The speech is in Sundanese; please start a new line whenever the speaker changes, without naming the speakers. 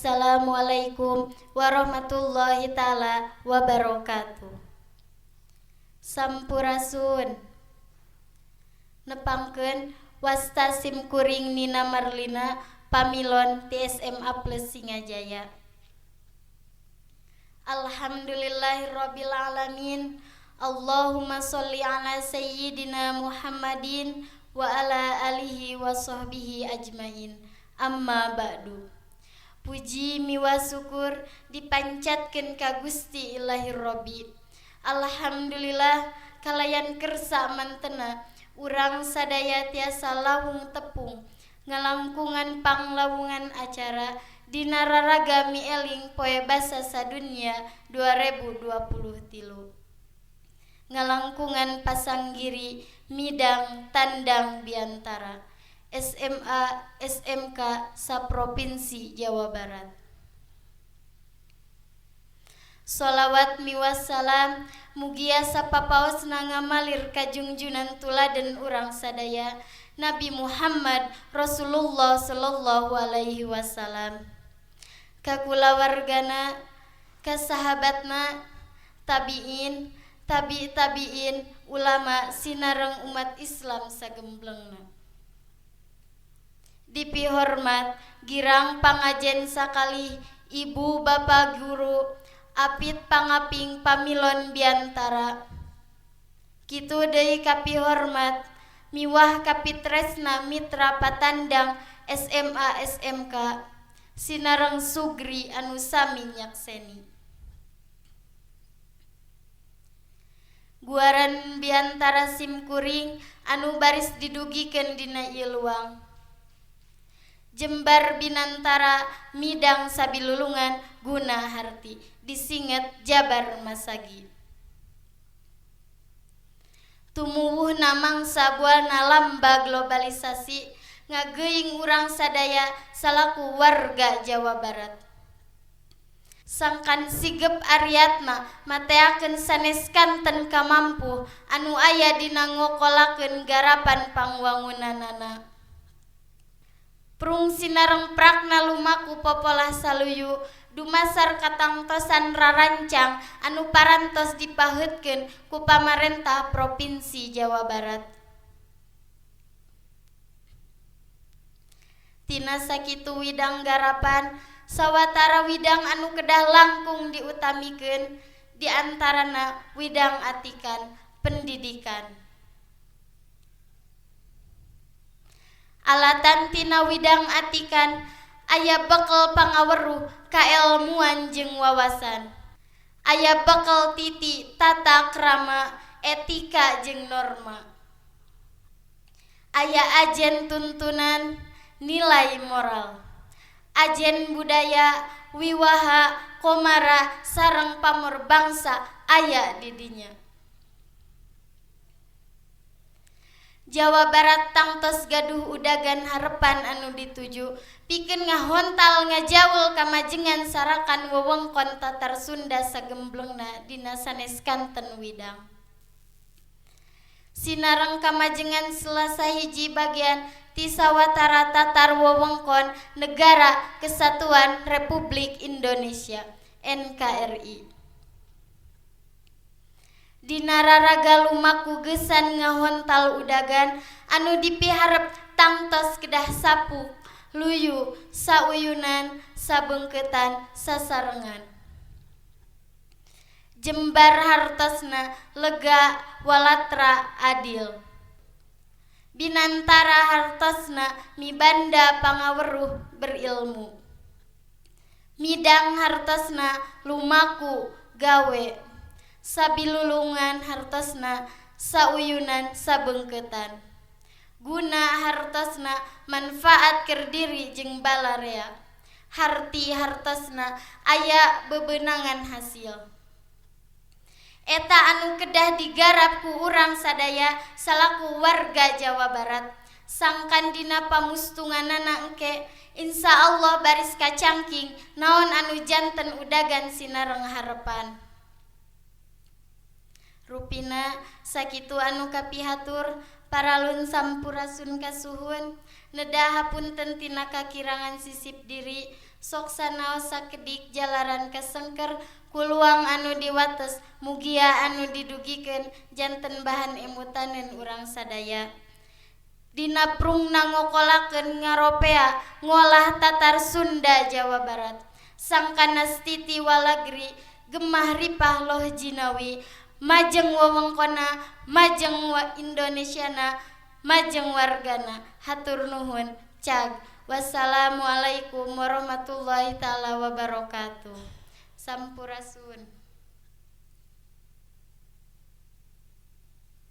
Assalamualaikum warahmatullahi taala wabarakatuh. Sampurasun. Nepangkeun wasta sim kuring Nina Marlina pamilon ti SMA Plus Singajaya. Alhamdulillahirabbil alamin. Allahumma sholli ala sayyidina Muhammadin wa ala alihi wa sahbihi ajmain. Amma ba'du. Puji miwa syukur dipancatkeun ka Gusti Ilahi Robbi. Alhamdulillah kalayan kersa mantena urang sadaya tiasa lawung tepung ngalangkungan panglawungan acara dina raraga mieling Poe Basa Sadunya 2023. Ngalangkungan pasanggiri midang tandang biantara SMA SMK saprovinsi Jawa Barat. Sholawat miwas salam mugia sapapaosna ngamalir ka junjunan tuladen urang sadaya Nabi Muhammad Rasulullah sallallahu alaihi wasallam, ka kulawargana, ka sahabatna, tabiin, tabi tabiin, ulama sinareng umat Islam sagemblengna. Dipihormat girang pangajen sakalih ibu bapa guru apit pangaping pamilon biantara. Kitu deui kapihormat miwah kapitresna mitra patandang SMA SMK sinareng sugri anu sami nyakseni. Guaran biantara simkuring anu baris didugikeun dina ieu luang. Jembar binantara midang sabilulungan guna harti disinget Jabar Masagi. Tumuwuhna mangsa buana lamba globalisasi ngageuing urang sadaya salaku warga Jawa Barat. Sangkan sigep Ariatna mateakeun sanes kanten kamampuh anu aya dina ngokolakeun garapan pangwangunanana. Prung sinareng prakna lumaku popolah saluyu dumasar katangtosan rarancang anu parantos dipaheutkeun ku pamarentah Provinsi Jawa Barat. Tina sakitu widang garapan, sawatara widang anu kedah langkung diutamikeun di antarana widang atikan pendidikan. Alatan tina widang atikan aya bekel pangaweruh kaelmuan jeung wawasan. Aya bekel titi tata krama etika jeung norma. Aya ajen tuntunan nilai moral. Ajen budaya wiwaha komara sareng pamor bangsa aya di dinya. Jawa Barat tangtos gaduh udagan harepan anu dituju pikeun ngahontal ngajaul kamajengan sarakan wewengkon Tatar Sunda sagemblengna dina sanes kanten widang. Sinareng kamajengan Selasa hiji bagian ti sawatara tatar wewengkon Negara Kesatuan Republik Indonesia NKRI. Dina raraga lumaku gesan ngahontal udagan anu dipiharep tangtos kedah sapuk, luyu, sauyunan, sabeungkeutan, sasarengan. Jembar hartosna lega walatra adil. Binantara hartosna mibanda pangaweruh berilmu. Midang hartosna lumaku gawe. Sabilulungan hartosna sauyunan sabeungkeutan. Guna hartosna manfaat keur diri jeung balarea. Harti hartosna aya bebenangan hasil. Eta anu kedah digarap ku urang sadaya salaku warga Jawa Barat. Sangkan dina pamustunganana engke insya Allah baris kacangking naon anu janten udagan sinareng harepan. Rupina sakitu anu kapihatur paralun sampurasun kasuhun nedah hapunten tina kakirangan sisip diri. Sok sanaos sakedik jalaran kasengker ku luang anu diwates, mugia anu didugikeun janten bahan emutaneun urang sadaya. Dina prungna ngokolakeun ngaropea ngolah tatar Sunda Jawa Barat. Sangkana stiti walagri gemah ripah loh jinawi, majeng wewengkonna, majeng Indonesiana, majeng wargana. Hatur nuhun, cag. Wassalamualaikum warahmatullahi taala wabarakatuh. Sampurasun.